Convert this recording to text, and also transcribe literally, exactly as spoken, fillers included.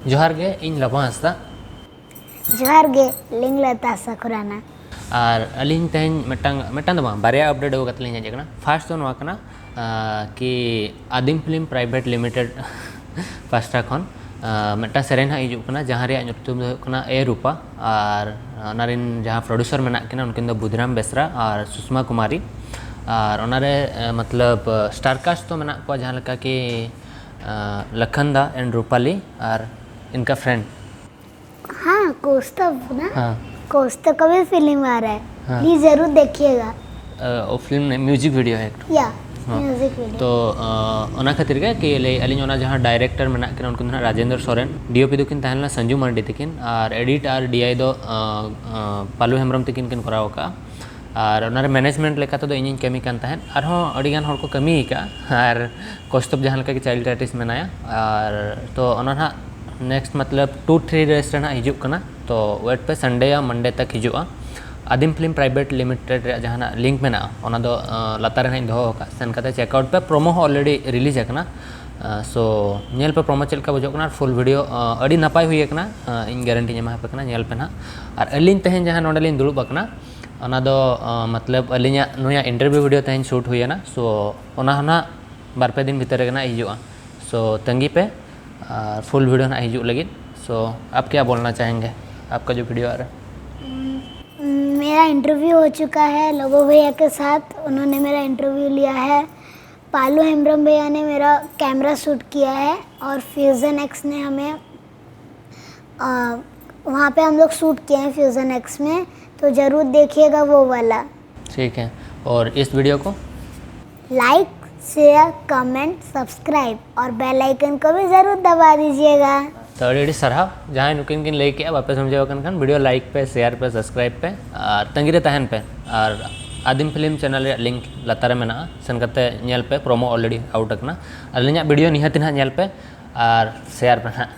ᱡᱚᱦᱟᱨ ᱜᱮ, ᱤᱧ ᱞᱟᱵᱷᱟ ᱦᱟᱸᱥᱫᱟ᱾ ᱡᱚᱦᱟᱨ ᱜᱮ, ᱞᱤᱝᱞᱟᱛᱟ ᱥᱟᱠᱷᱩᱨᱟᱱᱟ᱾ ᱟᱨ ᱟᱹᱞᱤᱧ ᱛᱮᱦᱮᱧ ᱢᱤᱫᱴᱟᱝ, ᱢᱤᱫᱴᱟᱝ ᱫᱚ ᱵᱟᱝ, ᱵᱟᱨᱭᱟ ᱟᱯᱰᱮᱴ ᱟᱹᱜᱩ ᱠᱟᱛᱮ ᱞᱤᱧ ᱦᱮᱡ ᱟᱠᱟᱱᱟ᱾ ᱯᱷᱟᱥᱴ ᱫᱚ ᱱᱚᱣᱟ ᱠᱟᱱᱟ, ᱟᱸ, ᱠᱤ ᱟᱫᱤᱢ ᱯᱷᱤᱞᱢ ᱯᱨᱟᱭᱵᱷᱮᱴ ᱞᱤᱢᱤᱴᱮᱰ ᱯᱟᱥᱴᱟ ᱠᱷᱚᱱ, ᱟᱸ, ᱢᱤᱫᱴᱟᱝ ᱥᱮᱨᱮᱧ ᱦᱟᱸᱜ ᱦᱤᱡᱩᱜ ᱠᱟᱱᱟ, ᱡᱟᱦᱟᱸ ᱨᱮᱭᱟᱜ ᱧᱩᱛᱩᱢ ᱫᱚ ᱦᱩᱭᱩᱜ ᱠᱟᱱᱟ ᱮ ᱨᱩᱯᱟ᱾ ᱟᱨ ᱚᱱᱟ ᱨᱮᱱ ᱡᱟᱦᱟᱸ ᱯᱨᱚᱰᱭᱩᱥᱟᱨ ᱢᱮᱱᱟᱜ ᱠᱤᱱᱟ, ᱩᱱᱠᱤᱱ ᱫᱚ ᱵᱩᱫᱷᱨᱟᱢ ᱵᱮᱥᱨᱟ ᱟᱨ ᱥᱩᱥᱢᱟ ᱠᱩᱢᱟᱨᱤ᱾ ᱟᱨ ᱚᱱᱟᱨᱮ, ᱟᱸ, ᱢᱚᱛᱞᱚᱵ, ᱥᱴᱟᱨ ᱠᱟᱥᱴ ᱫᱚ ᱢᱮᱱᱟᱜ ᱠᱚᱣᱟ, ᱡᱟᱦᱟᱸ ᱞᱮᱠᱟ ᱠᱤ, ᱟᱸ, ᱞᱚᱠᱷᱚᱱ ᱫᱟ and ᱨᱩᱯᱟᱞᱤ ᱟᱨ ᱤᱱᱠᱟ ᱯᱷᱨᱮᱱᱰ᱾ हाँ, कौस्तभ ना? हाँ। कौस्तभ का भी फिल्म आ रहा है। हाँ। प्लीज जरूर देखिएगा। अ, वो फिल्म नहीं, म्यूजिक वीडियो है एक ठो। या, हाँ। Music video. तो, अ, ᱚᱱᱟ ᱠᱷᱟᱹᱛᱤᱨ ᱜᱮ ᱠᱤ ᱞᱟᱹᱭ ᱟᱹᱞᱤᱧ, ᱚᱱᱟ ᱡᱟᱦᱟᱸ ᱰᱟᱭᱨᱮᱠᱴᱚᱨ ᱢᱮᱱᱟᱜ ᱠᱤᱱᱟ, ᱩᱱᱠᱤᱱ ᱫᱚ ᱱᱟᱦᱟᱜ ᱨᱟᱡᱮᱱᱫᱨᱚ ᱥᱚᱨᱮᱱ, ᱰᱤ ᱳ ᱯᱤ ᱫᱚᱠᱤᱱ ᱛᱟᱦᱮᱸ ᱞᱮᱱᱟ ᱥᱟᱱᱡᱩ ᱢᱟᱨᱰᱤ ᱛᱟᱹᱠᱤᱱ, ᱟᱨ ᱮᱰᱤᱴ ᱟᱨ ᱰᱤ ᱟᱭ ᱫᱚ, ᱟᱸ, ᱟᱸ, ᱯᱟᱞᱩ ᱦᱮᱢᱵᱨᱚᱢ ᱛᱟᱹᱠᱤᱱ ᱠᱤᱱ ᱠᱚᱨᱟᱣ ᱟᱠᱟᱫᱼᱟ᱾ ᱟᱨ ᱚᱱᱟᱨᱮ ᱢᱮᱱᱮᱡᱽᱢᱮᱱᱴ ᱞᱮᱠᱟ ᱛᱮᱫᱚ ᱤᱧᱤᱧ ᱠᱟᱹᱢᱤ ᱠᱟᱱ ᱛᱟᱦᱮᱸᱫ, ᱟᱨᱦᱚᱸ ᱟᱹᱰᱤᱜᱟᱱ ᱦᱚᱲ ᱠᱚ ᱠᱟᱹᱢᱤ ᱟᱠᱟᱫᱼᱟ, ᱟᱨ ᱠᱚᱥᱛᱚᱵ ᱡᱟᱦᱟᱸ ᱞᱮᱠᱟ ᱜᱮ ᱪᱟᱭᱤᱞᱰ ᱟᱨᱴᱤᱥᱴ ᱢᱮᱱᱟᱭᱟ᱾ ᱟᱨ ᱛᱚ ᱚᱱᱟ ᱱᱟᱦᱟᱜ ᱱᱮᱠᱥᱴ ᱢᱚᱛᱞᱚᱵ ᱴᱩ ᱛᱷᱨᱤ ᱰᱮᱭᱥ ᱨᱮ ᱱᱟᱦᱟᱜ ᱦᱤᱡᱩᱜ ᱠᱟᱱᱟ, ᱛᱚ ᱣᱮᱴ ᱯᱮ, ᱥᱟᱱᱰᱮ ᱭᱟ ᱢᱟᱱᱰᱮ ᱛᱟᱠ ᱦᱤᱡᱩᱜᱼᱟ᱾ ᱟᱫᱤᱢ ᱯᱷᱤᱞᱢ ᱯᱨᱟᱭᱵᱷᱮᱴ ᱞᱤᱢᱤᱴᱮᱰ ᱨᱮᱭᱟᱜ ᱡᱟᱦᱟᱱᱟᱜ ᱞᱤᱝᱠ ᱢᱮᱱᱟᱜᱼᱟ, ᱚᱱᱟ ᱫᱚ, ᱟᱸ, ᱞᱟᱛᱟᱨ ᱨᱮ ᱱᱟᱦᱟᱜ ᱤᱧ ᱫᱚᱦᱚ ᱟᱠᱟᱫᱼᱟ, ᱥᱮᱱ ᱠᱟᱛᱮ ᱪᱮᱠ ᱟᱣᱩᱴ ᱯᱮ᱾ ᱯᱨᱳᱢᱳ ᱦᱚᱸ ᱚᱞᱨᱮᱰᱤ ᱨᱤᱞᱤᱡᱽ ᱟᱠᱟᱱᱟ᱾ ᱟᱸ, ᱥᱳ ᱧᱮᱞ ᱯᱮ ᱯᱨᱳᱢᱳ ᱪᱮᱫ ᱞᱮᱠᱟ ᱵᱩᱡᱷᱟᱹᱜ ᱠᱟᱱᱟ, ᱟᱨ ᱯᱷᱩᱞ ᱵᱷᱤᱰᱤᱭᱳ, ᱟᱸ, ᱟᱹᱰᱤ ᱱᱟᱯᱟᱭ ᱦᱩᱭ ᱟᱠᱟᱱᱟ᱾ ᱟᱸ, ᱤᱧ ᱜᱟᱨᱮᱱᱴᱤᱧ ᱮᱢᱟ ᱯᱮ ᱠᱟᱱᱟ, ᱧᱮᱞ ᱯᱮ ᱱᱟᱦᱟᱜ᱾ ᱟᱨ ᱟᱹᱞᱤᱧ ᱛᱮᱦᱮᱧ ᱡᱟᱦᱟᱸ ᱱᱚᱰᱮ ᱞᱤᱧ ᱫᱩᱲᱩᱵ ᱟᱠᱟᱱᱟ, ᱚᱱᱟ ᱫᱚ, ᱟᱸ, ᱢᱚᱛᱞᱚᱵ ᱟᱹᱞᱤᱧᱟᱜ ᱱᱩᱭᱟᱜ ᱤᱱᱴᱟᱨᱵᱷᱤᱭᱩ ᱵᱷᱤᱰᱤᱭᱳ ᱛᱮᱦᱮᱧ ᱥᱩᱴ ᱦᱩᱭ ᱮᱱᱟ᱾ ᱥᱳ ᱚᱱᱟ ᱦᱚᱸ ᱱᱟᱦᱟᱜ ᱵᱟᱨ ᱯᱮ ᱫᱤᱱ ᱵᱷᱤᱛᱤᱨ ᱨᱮᱜᱮ ᱱᱟᱦᱟᱜ ᱦᱤᱡᱩᱜᱼᱟ᱾ ᱥᱳ ᱛᱟᱺᱜᱤ ᱯᱮ, ᱟᱨ ᱯᱷᱩᱞ ᱵᱷᱤᱰᱤᱭᱳ ᱱᱟᱦᱟᱜ ᱦᱤᱡᱩᱜ ᱞᱟᱹᱜᱤᱫ᱾ ᱥᱳ ᱟᱯ ᱠᱭᱟ ᱵᱳᱞᱱᱟ ᱪᱟᱦᱮᱸᱜᱮ, ᱟᱯᱠᱟ ᱡᱳ ᱵᱷᱤᱰᱤᱭᱳ ᱟ ᱨᱦᱟ ᱦᱟᱭ? हम्म, मेरा इंटरव्यू हो चुका है, लोबो भैया के साथ। उन्होंने मेरा इंटरव्यू लिया है। पालू हेम्ब्रम भैया ने मेरा कैमरा शूट किया है और फ्यूजन एक्स ने हमें, अ, वहाँ पे हम लोग शूट किए हैं फ्यूजन एक्स में, तो ज़रूर देखिएगा वो वाला। ठीक है, और इस वीडियो को लाइक, शेयर, कमेंट, सब्सक्राइब और बेल आइकन को भी ज़रूर दबा दीजिएगा। ᱛᱚ ᱟᱹᱰᱤ ᱟᱹᱰᱤ ᱥᱟᱨᱦᱟᱣ᱾ ᱡᱟᱦᱟᱸᱭ ᱱᱩᱠᱤᱱ ᱠᱤᱱ ᱞᱟᱹᱭ ᱠᱮᱜᱼᱟ, ᱵᱟᱯᱮ ᱥᱚᱢᱡᱷᱟᱣ ᱟᱠᱟᱱ ᱠᱷᱟᱱ ᱵᱷᱤᱰᱤᱭᱳ ᱞᱟᱭᱤᱠ ᱯᱮ, ᱥᱮᱭᱟᱨ ᱯᱮ, ᱥᱟᱵᱥᱠᱨᱟᱭᱤᱵ ᱯᱮ ᱟᱨ ᱛᱟᱺᱜᱤ ᱨᱮ ᱛᱟᱦᱮᱱ ᱯᱮ᱾ ᱟᱨ ᱟᱫᱤᱢ ᱯᱷᱤᱞᱢ ᱪᱮᱱᱮᱞ ᱨᱮᱭᱟᱜ ᱞᱤᱝᱠ ᱞᱟᱛᱟᱨ ᱨᱮ ᱢᱮᱱᱟᱜᱼᱟ, ᱥᱮᱱ ᱠᱟᱛᱮ ᱧᱮᱞ ᱯᱮ, ᱯᱨᱳᱢᱳ ᱚᱞᱨᱮᱰᱤ ᱟᱣᱩᱴ ᱟᱠᱟᱱᱟ᱾ ᱟᱹᱞᱤᱧᱟᱜ ᱵᱷᱤᱰᱤᱭᱳ ᱱᱤᱦᱟᱹᱛ ᱱᱟᱦᱟᱜ ᱧᱮᱞ ᱯᱮ ᱟᱨ ᱥᱮᱭᱟᱨ ᱯᱮ ᱱᱟᱦᱟᱜ᱾